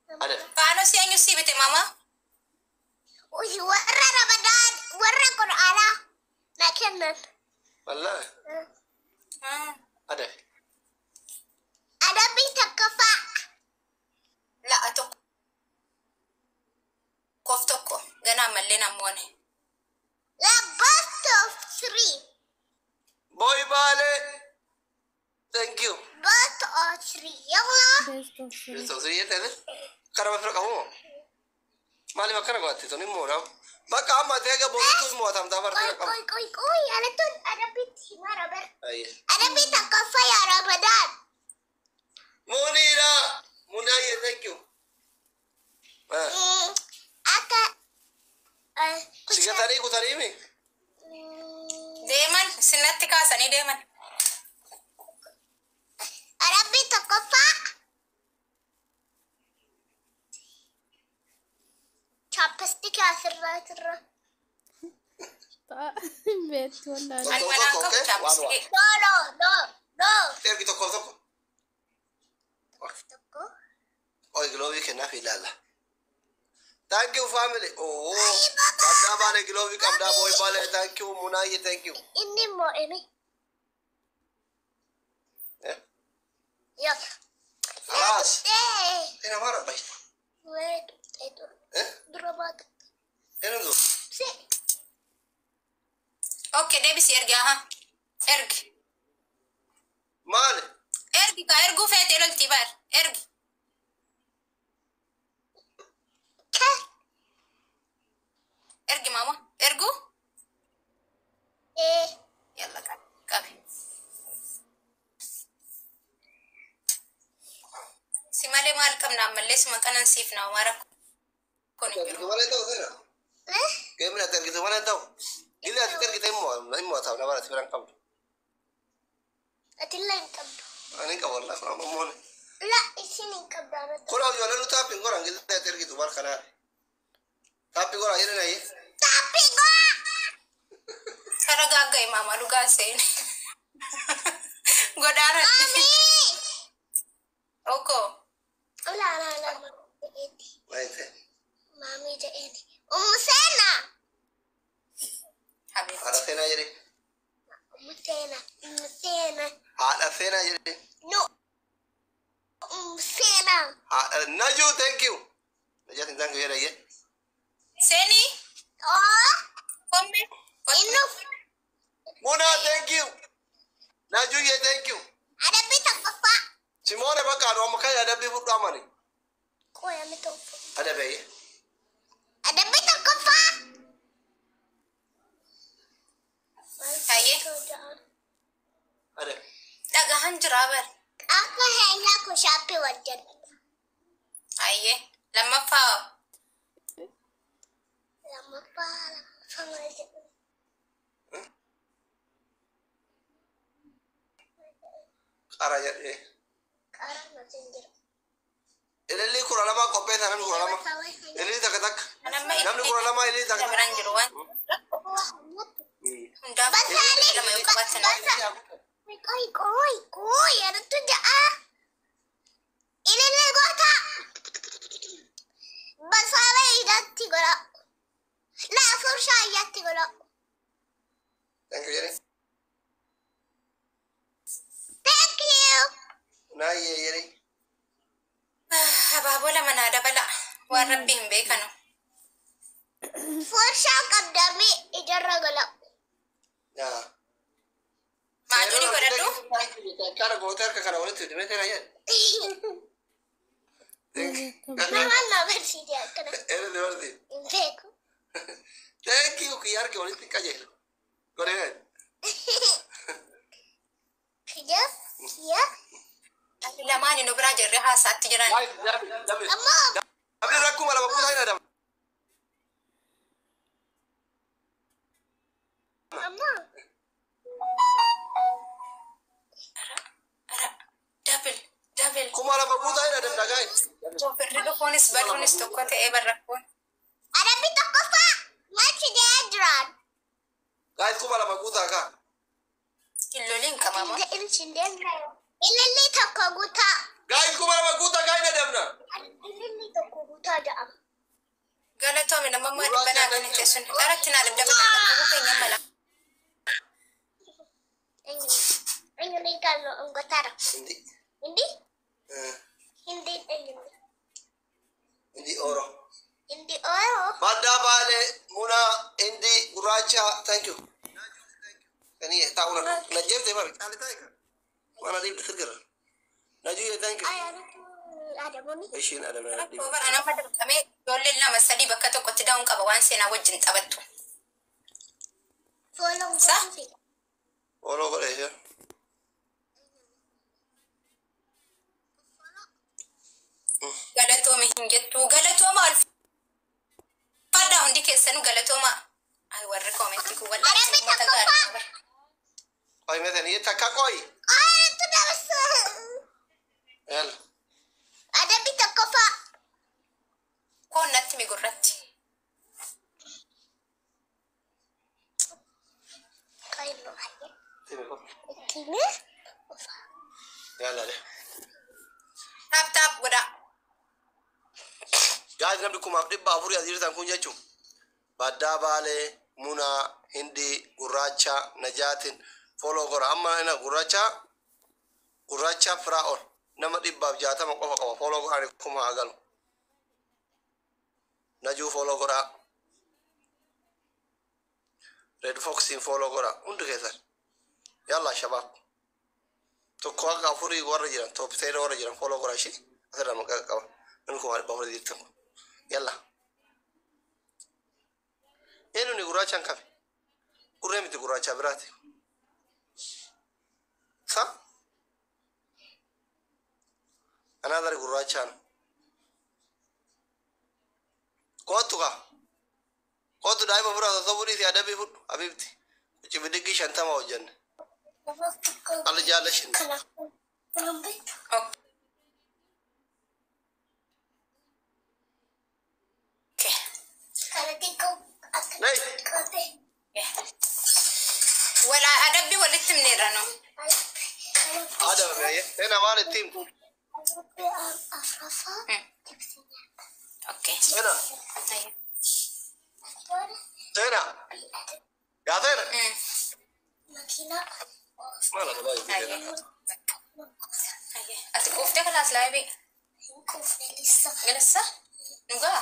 Adab. Faanosii eenyu sii bite mama? Warra Ramadaan warra Qur'aanaa na kennan. Wallaahi. Adab. Adabbii tokkoffaa. La'a tokkoof tokko ganaa ammallee namoone. The best of three. Boy Baale. Thank you. Best of three. Yalla. Best of three. Best of three jettee kana bira qabu moo? Maaliif akkana godhatte tun hin moodhamu? Bakka amma ati eega boruutu hin mo'atamtaa bara Qoy bira qabu. qoy qoy qoy. Anatun adabbiitti himara bar. Ayyee. Adabbii tokkoffaa yaa Ramadaan. Muniira. Munaayyee thank you. Akka Si gatanii kutanii mi? Deeman sinatti kaasanii deeman. Adabbii tokkoffaa. Chapstick asirraa asirra. Beektu wallaahi. Ani Tokko manaan tokko qabu okay? Waan waan. chapstick. No no no no. Ergi tokko tokko. Tokko. Oi glove kennaaf ilaalla. Thank you family. Oh, qabdaa baale glove qabdaa boy baale thank you Munaayyee thank you. Inni immoo emi. Eh? Yoo. Khalaas. Eh. Ena mara bay. Wait, Eh? dura baatu. Ena zo. Si. Okay deebisi ergi aha. Ergi. Maali? Ergi kaa erguu feete lolti bar. Ergi. Ka. Ergi mama. Erguu? Eh. Yalla qabi. Qabi. Si malee maal qabna ammallee suma qanansiif na waan rakkoon hin jiru. Ergitu malee ta'u seena. Eh. Geemni ati ergitu malee ta'u. Gilli ati ergite hin mo'atamna bara ati biraan qabdu. Atillee hin qabdu. Ani hin qabu wallahi kun amma moone. La isin hin qabdu anatti. Kun ijoolleen nu tap godhan gilli ati ergitu bara kanaa. Tap godhan jedhan ayyee. Tap godhaa. Kara gaagga'i mama dhugaa seeni. Godhaarratti. Mami. Oko. Ula la la mami jedheeti. Maayite. Mami jedheeti. Ummu Seenaa. Habiibti. Haadha seenaa jedhe. Ummu Seenaa. Ummu Seenaa. Haadha seenaa jedhe. No. Ummu Seenaa. Haadha Najuu thank you. Najaatiin thank you jedhe ayyee. Seeni. Oh. Komme. Innu. Munaa thank you. Najuu yee thank you. Adabbii tokkoffaa. Simoone bakka adu amma kan adabbii fudhu amani. Qoyame tokko. Adabe ayyee. Adabbii tokkoffaa. Hayyee. Adabe. Dhagahan jiraa bar. Akka heenyaa push-up hojjedhu. Hayyee. Lammaffaa. Lammaffaa lammaffaa maal jedhu? Qara jedhee. Qara nuti hin jiru. Ilillii 12 qopheessa namni 12. Ilillii takka takka. Nama Namni 12 ilillii takka takka. biraan jiru waan hundaaf Basaalee. lama yoo qabaatan. Qoy qoy qoy anattu ja'a. Ilillee goota. Basaalee hidhatti godha. La furshaa iyyatti godha. Thank you jedhee. Thank you. Naayyee jedhee. Abaaboo lama naa dabala. Waan rabbi hin beekanu. Furshaa qabdamee ijarra godha. Yaa. Maajuuni godhadhu. Kana gootee harka kana walitti fidimee ta'e jedhe. Nama na barsiise akkana. Eenyu si barsiise? Hin beeku. Thank you kiyya harka walitti qajeelu. Godhee. Kiyya kiyya. Lamaan nu biraa jirre haasaatti jiran. Ammoo Namni rakkuma lama kuusaa hin adamu. ammoo. Ara double double. 2000 guutaa hin adamna gaa'e. Ofirri dhufuunis baduunis tokko ta'ee barrakkoon. Adabbii tokkoffaa machi jedhee jiraan. Gaa'e 2000 guutaa kaa. Hin loliin qabama. Ililli tokko guutaa. Gaa'e 2000 guutaa kaa hin adamna. Ililli tokko. Galatoome nama ammaa dhibbanaa kan teessun. Dharatti naa daddabalaa qabu keenya mala. Eenyuun gallo ongotara. Hindi. Hindi? Eh, Hindi eenyuun. Hindi oro. Hindi oro. Baddaa Baalee, Munaa, Hindi, Gurraacha, thank you. Kani taa'u na na jeefte bar caali taa'e ka. Waan adiif sirgira. Najuu thank you. Ayaanatu Adamooni. Ishiin adamee Rakkoo bara nama dirqamee ijoolleen lama sadii bakka tokkotti da'uun qaba waan seenaa wajjin taphattu. Fooloo Sa? gochuufi. Ooloo godhe ishee. Galatoome hin jettu. Galatooma alfaadhaa hundi keessanuu galatooma. Ay warri koomentii kun wallaahi Adabbi uummata tokkoffaa. gaarii bara. Qoy meesanii takka qoy. Ayaanatu dabarsa. Yalla. Adabbi tokkoffaa. Koon natti mi gurratti. Qayloo hayyee. Timi ko. Ittiin ofa. Yalla de. Taap taap godhaa. Gaazii namni 4,400 as jirtan kun jechuun Baddaa Baalee, Munaa, Hindii, Gurraacha, Najaatiin follow godha. Amma ina Gurraacha, Gurraacha Firaa'ol nama 160 qofa qaba. Follow godhaan kuma haa galu. Najuu follow godhaa. Red Foxiin follow godhaa. Hundi keessan. Yalla shabaab. Tokko akka afurii warra jiran, top 10 warra jiran follow godhaa ishee asirraa maqaa qaba. Namni 4,400 jirtan kun. Yalla. Eenyu ni gurraachaan qabe? Gurree miti gurraacha biraati. Sa? Another gurraachaan. Kootu kaa. Kootu daa'ima biraa sossobuu dhiisi adabii fudhu habiibti. Cibidiggi 50 hojjenne. Alli jaallashin. Okay. Nay. Wala adabbii walitti himneerra nu. Adaba seenaa maal itti himtu? Okay. Seenaa. Seenaa. Yaa seenaa. Maal adabaa jirti seenaa? Ati quuftee kalaas laabii. Galassa? Dhugaa?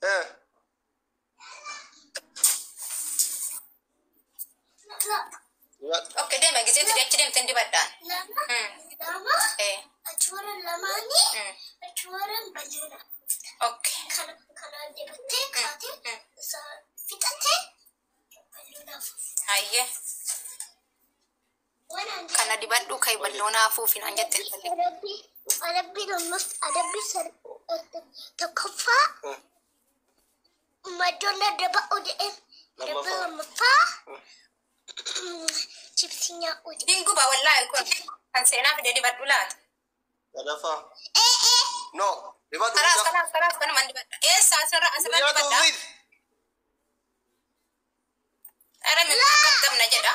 Eh. Okay, deema gizeetti achi deemtee dibadhaan. Eh. Okay. Hayyee. Kana dibadhu kai balloonaa afuufi naan jette. Adabbii adabbii tokkoffaa maddoon daba ODM adabbii lammaffaa chipsii nyaa'u. Hin guba wallaahi kun kan seenaa fide dibadhu laata. Sadaffaa. No. Dibadhu. Kalaas kalaas kalaas kanumaan dibadha. Eessa asirra asirra Guyyaa dibadha. tuufiif. Ara mi qabdamna jedha.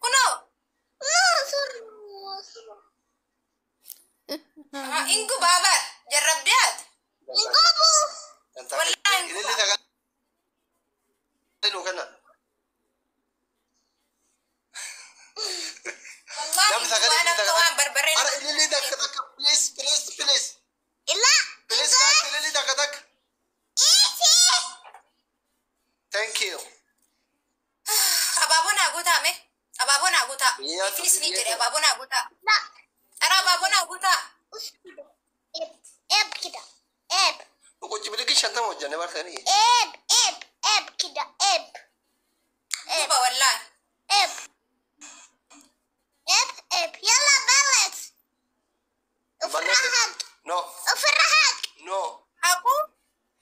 Kunoo. Hin gubaa bar jarrabdee ati. Wallaahi hin Ililli guba. sagalee nuu kenna. Wallaahi Namni hin sagalee gubaa ililli akka waan barbarreen. Ara ililli takka takka please please please. Please guys ililli takka takka. Thank you. Abaaboo naa guutaa mee? Abaaboo naa guutaa. Yaa Ifinis ni jedhe yaa. abaaboo naa guutaa. Ara abaaboo naa guutaa. Qochi biliggi 50 hojjenne bartanii. Guba wallaahi. No. No. Haquu.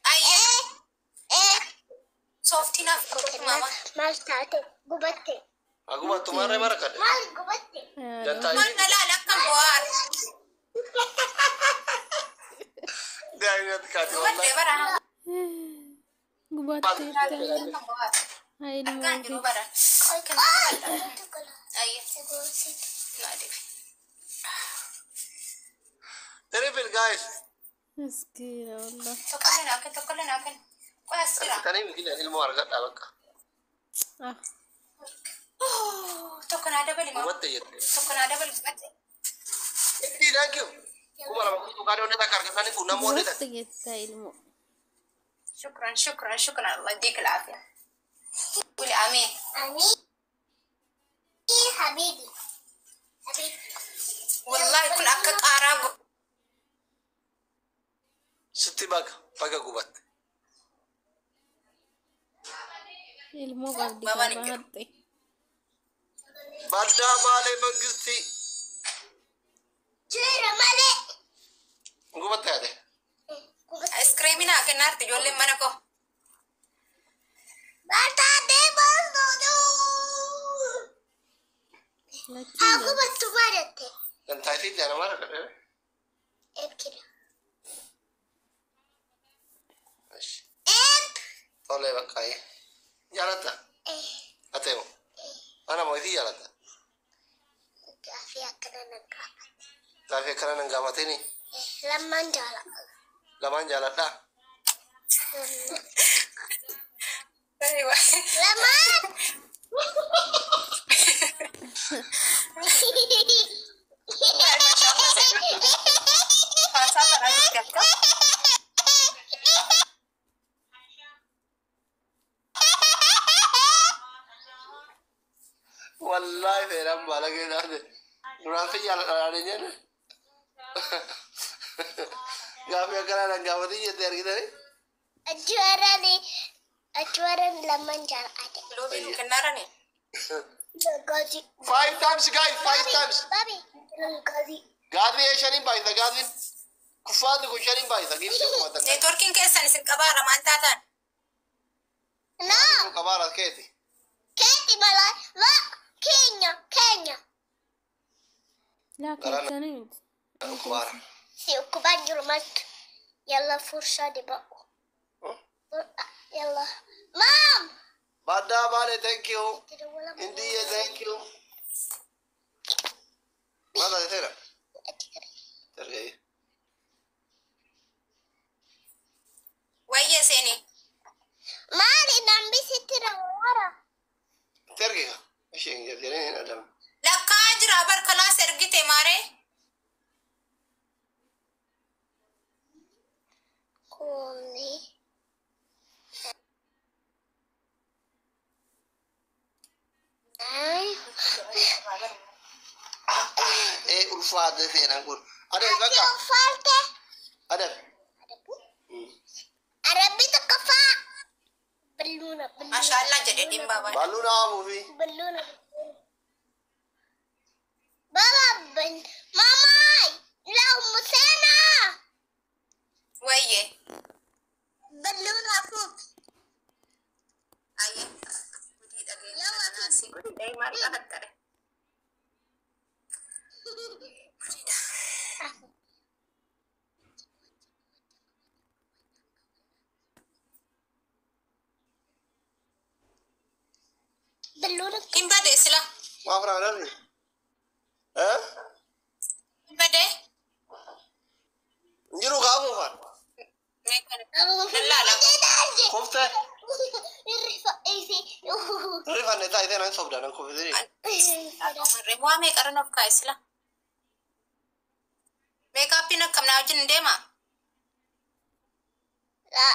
Ayyee. Sooftii naaf godhu maama. Maal taate gubatte? Aguma tumarree mara kadhe. Maal gubatte? Dantaa Maal na laala akkam bo'aara. Daa'imni kaati Gubadhee wallahi. bara. Gubattee Akkam bo'aara. Haa ilmoo Argaan jiru ofii. bara. Qoy qoy. Ayye. Naa deebi. Triple, guys. Miskiina wallah. Tokkollee naa kenni, tokkollee naa kenni. Qoy as jira. Argitanii miti ilmoo argadhaa bakka. Ah. Tokko naa dabali maa. Gubatte jette. Tokko naa dabali gubatte. Itti thank you. 2000 kutuqaalee onnee takka argatanii kun nama onnee takka. Gubatte jetta ilmoo. شكرا شكرا شكرا، الله يديك العافية، قولي آمين. آمين حبيبي حبيبي. والله kun akka qaaraa Sitti baga baga gubatte. Ilmoo qabdi Babaan hin kaabaa jiru. haxxe. Baddaa Baalee Mangistii. Jira malee. Gubatte yaade. Iskiriimii naa kennaarti ijoolleen mana koo. Bartaatee boostuu. Lachuun Haa jaalladha. gubattu baadatte. Gantaa isiitti ana maal argadhe? Eebkina. Eeb. Tolee bakka jaalatta. Ateemo. Ana moo isii jaalatta? Gaafii akkana nan gaafate. Gaafii akkana nan gaafatini. Lamaan jaala. Lamaan jaaladhaa. Lamaan. Haasaa kanaa jirti akka. Wallaahi feeraan baalagee taate. Duraan si jaaladha jenne. Gaafii akkana nan gaafatin jette argitanii? Achuwarani achuwaran lamaan jaalate. Loobii nu kennaarani. Gazi. Five times, guys, five times. Babi. Gazi. Gaazii shaniin baay'isa gaaziin. Kuffaanni kun shaniin baay'isa giiftii uffatan. Neetworkiin keessan isin qabaara maal taatan? No. Qabaara keeti. Keeti mala. La. Keenya. Keenya. Laa keessanii miti. Kubaara. Si ukkubaan jiru maltu. Yalla furshaa diba'u. Yalla. Mom. Baddaa Baalee, thank you. Indiyye, thank you. Maal taate seera? Ergee. Wayyee seeni. Maali nambi sitti rawwara? Ergee. Isheen jedhanii hin adamu. Lakkaa jira bar kalaas ergite maaree. Kuni. Ay. Ee ulfaate seenaan kun. Adab bakka. Ati uffate. Adab. Arabbi tokkoffaa. Balluuna. Maashaallah jedhe dhimbaa baana. Balluu dhaabuufi. Balluuna. Baba bal. Mama. La Musena. Wayyee. Balluuna afuuf. Ayyee. Gudii dhageenya kanaa si gudii maal qabattare? Gudiidha. Balluuna. Hin bade sila. Maaf raadharri? Eh? Hin bade. Hin jiru kaafuufan. Mee kana. Lallaala. Kuftee. Rifanne taa'itee nan sobda nan kuftee. Waa meeqarran of kaa'e sila? Meekaappiin akkam naa wajjin hin deemaa? La.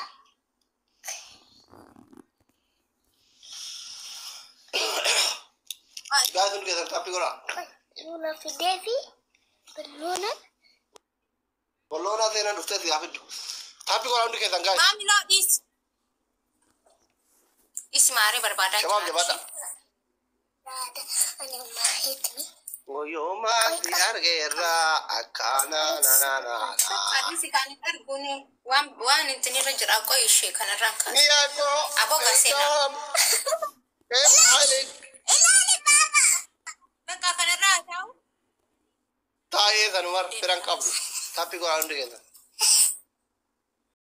Guys, hundi keessan taappii godhaa. Balluuna fidee fi balluuna. Bolloonaa seenaan dhuftee si haa fiddu. Taappii godhaa hundi keessan, guys. Maamiloo dhiisi. Dhiisi maaree barbaadaa Shabaab jabaadha. Ani maahitmi. Wayyoo maati argeerra akkaana na na na na. Adiisi kan hin arguun waan waan intin irra jira qoy ishee kanarraan kaasa. Miyaako. Aboo gaseena. Ilaali baba. Bakka kanarraa haa ta'u. Taa'ee sanumar firan qabdu. Taappii godhaa hundi keessan.